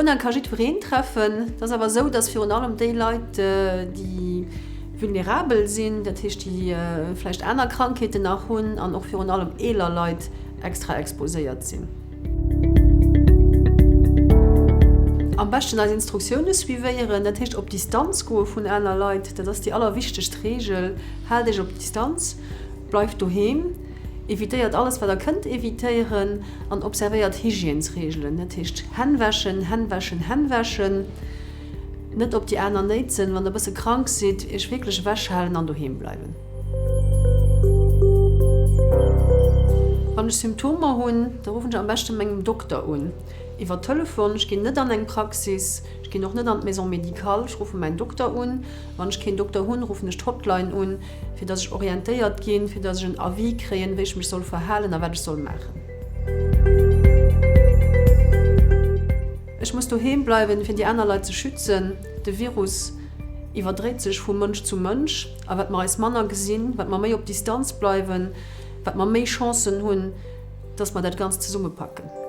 Corona ka jiddwereen treffen. Et ass awer esou, datt virun allem déi Leit, déi vulnerabel sinn, dat heescht déi vläicht aner Krankheeten nach hunn an och virun allem eeler Leit extra exposéiert sinn. Am beschten eis Instruktioune suivéieren, dat heescht op Distanz goe vun aner Leit. Dat ass déi allerwichtegst Reegel. Haalt Iech op Distanz, bleift doheem. Evitéiert alles wat der kënnt evitéieren an observéiert Hygiènesreegelen, dat heescht Hänn wäschen, Hänn wäschen, Hänn wäschen, net op déi aner néitsen, wann der bësse krank sidd, iech wierklech ewech halen an doheem bleiwen. Wann ech Symptomer hunn, da ruffen ech am beschte mengem Dokter un iwwer Telefon. Ech ginn net an eng Praxis, ech ginn och net an d'Maison médicale, ech ruffe mäin Dokter un. Wann ech keen Dokter hunn, ruffen ech d'Hotline un. fir dass ech orientéiert ginn, fir dass ech en Avis kréien, wéi ech mech soll verhalen a wat ech soll maachen. Ech muss doheem bleiwen, fir déi aner Leit ze schützen. De Virus iwwerdréit sech vu Mënsch zu Mënsch a wat mer eis manner gesinn, wat mer méi op Distanz bleiwen, wat mer méi Chancen hunn, dass mer dat Ganzt zesummepacken.